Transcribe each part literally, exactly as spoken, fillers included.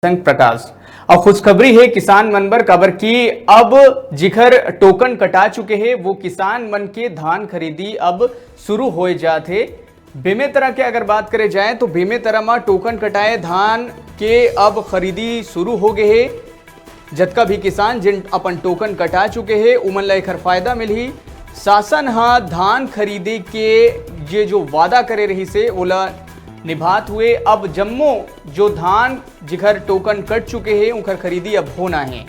संग प्रकाश। अउ खुशखबरी हे किसान मन बर, काबर कि अब जिखर टोकन कटा चुके हे, वो किसान मन के धान खरीदी अब शुरू होए जात हे। बेमेतरा के अगर बात करे जाए, तो बेमेतरा म टोकन कटाए धान के अब खरीदी शुरू हो गए हे। जतका भी किसान जिन अपन टोकन कटा चुके हे, उमन ला एखर फायदा मिलही। शासन ह धान खरीदे के ये जो वादा करे रहिस हे, ओला निभात हुए अब जम्मो जो धान जिखर टोकन कट चुके हे, उखर खरीदी अब होना हे।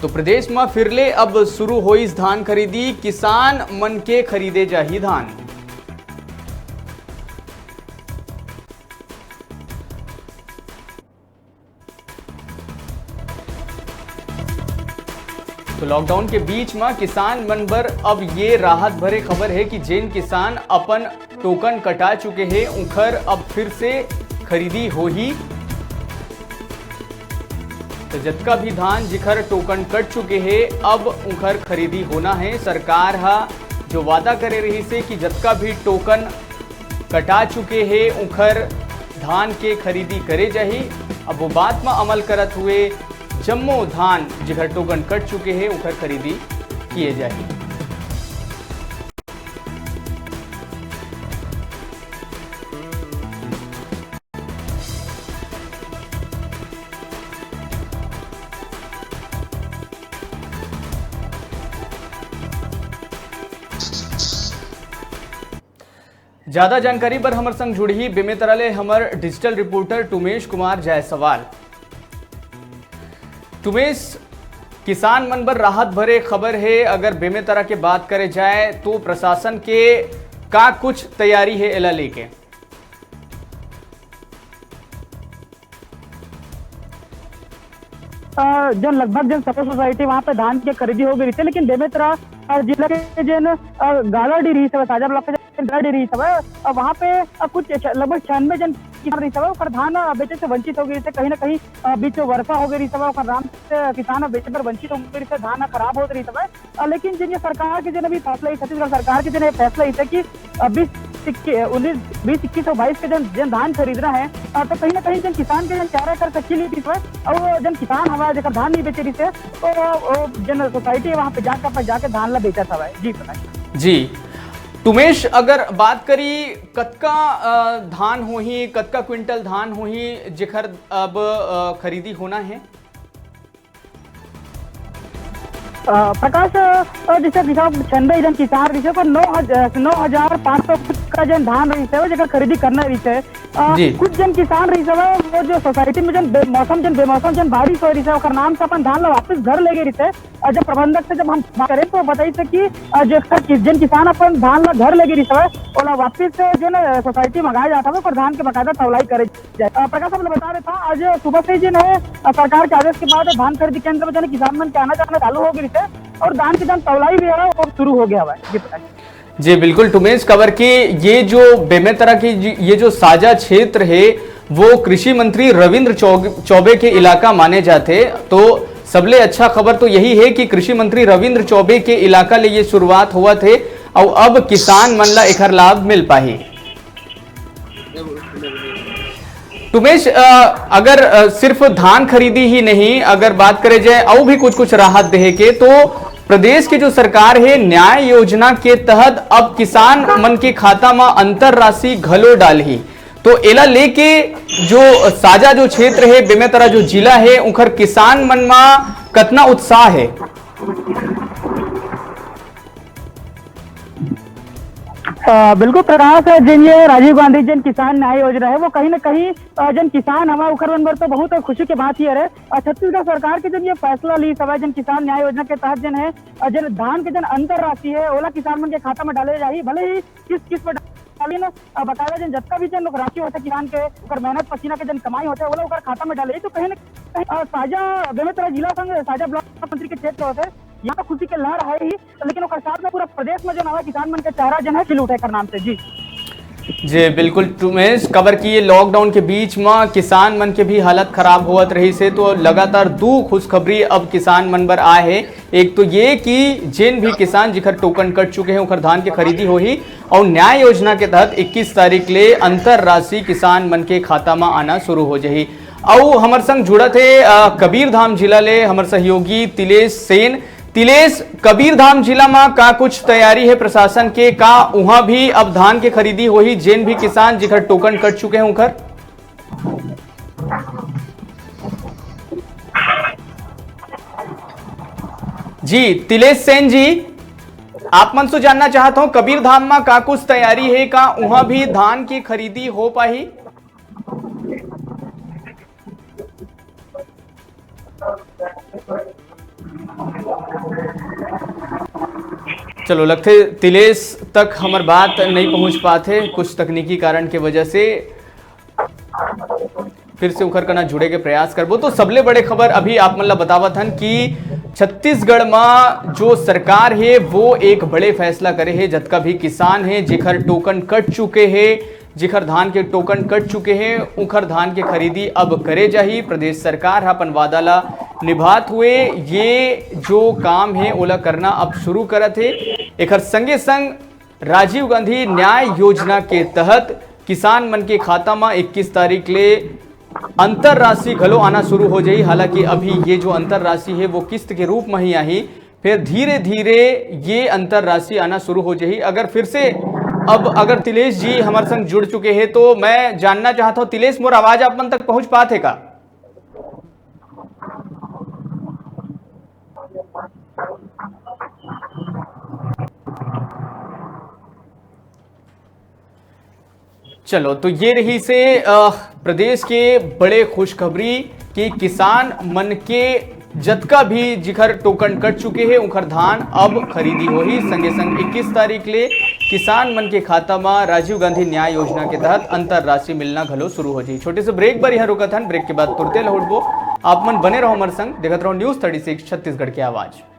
तो प्रदेश म फिर ले अब शुरू होइस धान खरीदी, किसान मन के खरीदे जाही धान। तो लॉकडाउन के बीच म किसान मन बर अब ये राहत भरे खबर हे कि जेन किसान अपन टोकन कटा चुके हे, उखर अब फिर से खरीदी होही। तो जतका भी धान जिखर टोकन कट चुके हे, अब उखर खरीदी होना हे। सरकार ह जो वादा करे रहिस हे कि जतका भी टोकन कटा चुके हे, उखर धान के खरीदी करे जाही। अब वो बात म अमल करत हुए जम्मो धान जिखर टोकन कट चुके हे, उखर खरीदी किए जाही। ज्यादा जानकारी बर हमर संग जुड़ही बेमेतरा ले हमर डिजिटल रिपोर्टर टुमेश कुमार जायसवाल। टुमेश, किसान मन बर राहत भरे खबर हे। अगर बेमेतरा के बात करे जाए, तो प्रशासन के का कुछ तैयारी हे एला लेके? अ, जन लगभग जन सत्तर सोसाइटी वहाँ पे धान के खरीदी हो गई रहिथे, लेकिन बेमेतरा, अ, जिला के जन, अ, गालाडीह रहिस हवय, साजा ब्लॉक के जन गालाडीह रहिस हवय, अ, वहाँ पे, अ, कुछ छ-, लगभग छियानवे जन किसान रहिस हवय, ओकर धान, अ, बेचे से वंचित हो गई रहिस हे। कहीं ना कहीं, अ, बीच में वर्षा हो गई रहिस हवय, ओकर नाम से किसान ह बेचे बर वंचित हो गई रहिस हे, धान ह खराब होत रहिस हवय। अ, लेकिन जन ये सरकार के जन अभी फैसला, ये छत्तीसगढ़ सरकार के जन ये फैसला इसे कि, अ, बीस इक्कीस, उन्नीस, बीस इक्कीस और बाईस के जन, जन धान खरीदना है, अ, तो कहीं ना कहीं जन किसान के जन चार एकड़ से किल रहिस हवय, और जन किसान हवय जेकर धान नहीं बेचे रहिस हे, तो, अ, जन सोसाइटी वहाँ पे जाकर, पर जाके धान ला बेचत हवय। जी प्रकाश। जी टुमेश, अगर बात करी कतका, अ, धान होही, कतका क्विंटल धान होही जेकर अब, अ, खरीदी होना है? अ, प्रकाश, अ, जैसे कि सब छियानवे जन किसान रहिस हे, ओकर नौ हजार, नौ हजार पाँच सौ का जन धान रहिस हे, जेकर खरीदी करना रहिस हे। अ, जी। कुछ जन किसान रहिस हे, वो जो सोसाइटी में जन बेमौसम, जन बेमौसम जन बारिश हो रहिस हे, ओकर नाम से अपन धान ला वापस घर ले गए रहिस हे। अ, जब प्रबंधक से जब हम बात करें, तो बताइस हे कि, अ, जेकर कि-, जन किसान अपन धान ला घर ले गए रहिस हे, ओला वापस जो ना सोसाइटी मंगाए जात हवे, ओकर धान के बकायदा तौलाई करे जाए। अ, प्रकाश, आप लोग बता रहे था, आज सुबह से ही जो है, अ, सरकार के आदेश के बाद धान खरीदी केंद्र में जो है, किसान मन के आना जाना चालू हो गई है और धान के जन तौलाई भी है, वो शुरू हो गया हुआ है। जी प्रकाश। जी बिल्कुल टुमेश, काबर कि ये जो बेमेतरा की जी, ये जो साजा क्षेत्र है, वो कृषि मंत्री रविंद्र चौ-, चौबे के इलाका माने जाते। तो सबले अच्छा खबर तो यही है कि कृषि मंत्री रविंद्र चौबे के इलाका ले ये शुरुआत हुआ थे और अब किसान मन ला एखर लाभ मिल पाही। टुमेश, अ, अगर, अ, सिर्फ धान खरीदी ही नहीं, अगर बात करे जाए अउ भी कुछ कुछ राहत देहे के, तो प्रदेश के जो सरकार है, न्याय योजना के तहत अब किसान मन के खाता म अंतर राशि घलो डालही। तो एला लेके जो साजा जो क्षेत्र है, बेमेतरा जो जिला है, उखर किसान मन म कतना उत्साह है? अ, बिल्कुल प्रकाश, जिन ये राजीव गांधी जन किसान न्याय योजना है, वो कहीं ना कहीं, अ, जन किसान हमारे उखर मन बर तो बहुत खुशी की बात ही है। अ, छत्तीसगढ़ सरकार के जन ये फैसला ली सवय जन किसान न्याय योजना के तहत जन है, अ, जन धान के जन अंतर राशि है, ओला किसान मन के खाता में डाले जाही। भले ही किस किस में डाली ना, अ, बकायदा जन जतका भी जन राशि होता किसान के, ओकर मेहनत पसीना के जन कमाई होता है, ओला ओकर खाता में डाले जाही। तो कहीं ना कहीं, अ, साजा बेमेतरा जिला संग साजा ब्लॉक मंत्री के क्षेत्र होते, यहाँ तो खुशी के लहर है ही, लेकिन ओकर साथ में पूरा प्रदेश में जो नवा किसान मन के चेहरा जन है खिल उठे कर नाम से। जी। जी बिल्कुल टुमेश, काबर कि ये लॉकडाउन के बीच में किसान मन के भी हालत खराब होवत रहिस हे, तो लगातार दू खुशखबरी अब किसान मन बर आए हे। एक तो ये कि जिन भी किसान जिखर टोकन कट चुके हैं, उखर धान के खरीदी होही और न्याय योजना के तहत इक्कीस तारीख ले अंतर राशि किसान मन के खाता में आना शुरू हो जाही। अउ हमर संग जुड़त हे, अ, कबीरधाम जिला ले हमर सहयोगी तिलेश सेन। तिलेश, कबीरधाम जिला म का कुछ तैयारी हे प्रशासन के? का उहां भी अब धान के खरीदी होही, जेन भी किसान जिखर टोकन कट चुके हे उखर? जी, तिलेश सेन जी, आप मन से जानना चाहत हंव, कबीरधाम म का कुछ तैयारी हे? का उहां भी धान के खरीदी हो पाही? चलो, लगथे तिलेश तक हमर बात नइ पहुंच पात हे, कुछ तकनीकी कारण के वजह से। फिर से उखर कना जुड़े के प्रयास करबो। तो सबले बड़े खबर अभी आप मन ला बतावत हन कि छत्तीसगढ़ म जो सरकार हे, वो एक बड़े फैसला करे हे। जतका भी किसान हे, जेखर टोकन कट चुके हे, जेखर धान के टोकन कट चुके हे, उखर धान के खरीदी अब करे जाही। प्रदेश सरकार ह अपन वादा ला निभात हुए ये जो काम हे, ओला करना अब शुरू करत हे। एखर संगे संग राजीव गांधी न्याय योजना के तहत किसान मन के खाता म इक्कीस तारीख ले अंतर राशि घलो आना शुरू हो जाही। हालांकि अभी ये जो अंतर राशि हे, वो किस्त के रूप म ही आही, फिर धीरे धीरे ये अंतर राशि आना शुरू हो जाही। अगर फिर से, अब अगर तिलेश जी हमर संग जुड़ चुके हे, तो मैं जानना चाहत हंव, तिलेश, मोर आवाज आप मन तक पहुंच पात हे का? चलो, तो ये रहिसे, अ, प्रदेश के बड़े खुशखबरी कि किसान मन के जतका भी जिखर टोकन कट चुके हे, उखर धान अब खरीदी होही। संगे संग इक्कीस तारीख ले किसान मन के खाता म राजीव गांधी न्याय योजना के तहत अंतर राशि मिलना घलो शुरू हो जाही। छोटे से ब्रेक बर इहां रुकत हन, ब्रेक के बाद तुरते लहुटबो। आप मन बने रहो हमर संग, देखत रहो News Thirty Six छत्तीसगढ़ के आवाज।